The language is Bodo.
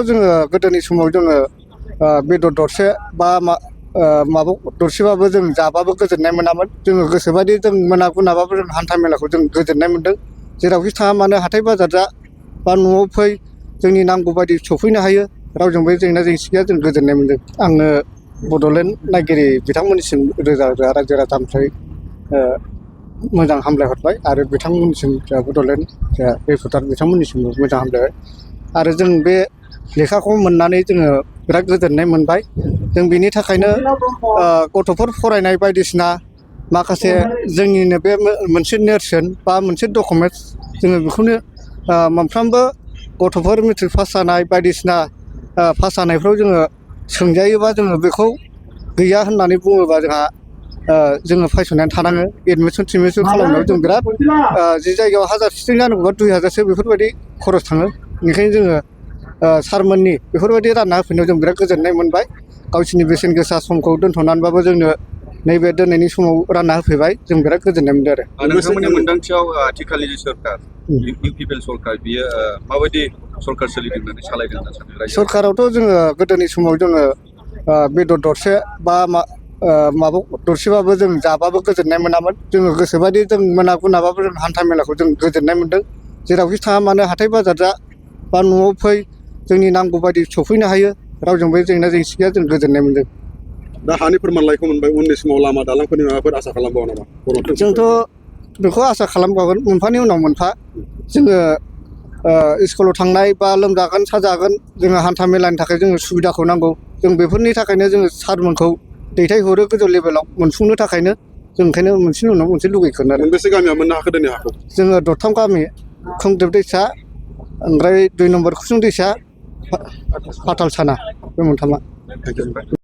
जोङो गोदोनि समाव जोङो बेदर दरसे बा माबा दरसेबाबो जों जाबाबो गोजोननाय मोनामोन। जोङो गोसोबायदि जों मोनाबाबो जों हान्था मेलाखौ जों गोजोननाय मोन्दों। जेरावखि थाङा मानो हाथाय बाजार जा बा न'आव फै जोंनि नांगौ बायदि सफैनो हायो। रावजोंबो जेंना जेंसि गैया, जों गोजोननाय मोन्दों। आङो बड'लेण्ड नायगिरि बिथांमोननिसिम रोजा रोजा रायजो राजानिफ्राय मोजां हामलायहरबाय आरो बिथांमोननिसिम जोंहा बड'लेण्ड रिपर्टार बिथांमोननिसिमबो मोजां हामलायबाय। आरो जों बे लेखाखौ मोननानै जोङो बिराद गोजोननाय मोनबाय। जों बिनि थाखायनो गथ'फोर फरायनाय बायदिसिना माखासे जोंनिनो बे मोनसे नेरसोन बा मोनसे डकुमेन्टस, जोङो बेखौनो मोनफ्रोमबो गथ'फोर मेट्रिक पास जानाय बायदिसिना पास जानायफ्राव जोङो सोंजायोबा जोङो बेखौ गैया होननानै बुङोबा जोङो फायस'नानै थानाङो। एडमिसन खालामनायाव जों बिराद जि जायगायाव 1000 जानांगौबा 2000सो बेफोरबायदि खरस थाङो। बेनिखायनो जोङो सारमोननि बेफोरबायदि रानना होफैनायाव जों बिराद गोजोननाय मोनबाय। गावसिनि बेसेन गोसा समखौ दोनथ'नानैबाबो जोंनो नैबे दोनैनि समाव रानना होफैबाय। जों बिराद गोजोननाय मोनदों आरो। नोंथांमोननि मोनदांथियाव आथिखालनि जे सरकार, इउपिपिएल सरकार, बियो माबायदि सरकार सोलिदों होननानै सालायदों होनना सानो? सरकारावथ' जोङो गोदोनि समाव जोङो बेदर दरसे बा माबा दरसेबाबो जों जाबाबो गोजोननाय मोनामोन। जोङो गोसोबायदि जों मोनाबाबो जों हान्था मेलाखौ जों गोजोननाय मोन्दों। जेरावखि थाङा मानो हाथाय बाजार जा बा न'आव फै जोंनि नांगौ बायदि सफैनो हायो। रावजोंबो जेंना जेंसि गैया, जों गोजोननाय मोन्दों। दा हानि फोरमानलाइखौ मोनबाय, उननि समाव लामा दालांफोरनि माबाफोर आसा खालामबावो नामा? जोंथ' बेखौ आसा खालामबावगोन, मोनफानि उनाव मोनफा। जोङो स्कुलाव थांनाय बा लोमजागोन साजागोन, जोङो हान्था मेलानि थाखाय जोङो सुबिदाखौ नांगौ। जों बेफोरनि थाखायनो जोङो सारमोनखौ दैथायहरो गोजौ लेभेलाव मोनफुंनो थाखायनो। जों ओंखायनो मोनसेनि उनाव मोनसे लुगैगोन आरो। मोनबेसे गामिया मोननो हाखो दिनै हाखौ? जोङो दरथाम गामि, खोमदेब दैसा, ओमफ्राय 2 नम्बर खुसुं दैसा, फाथाल साना, बे मोनथामा।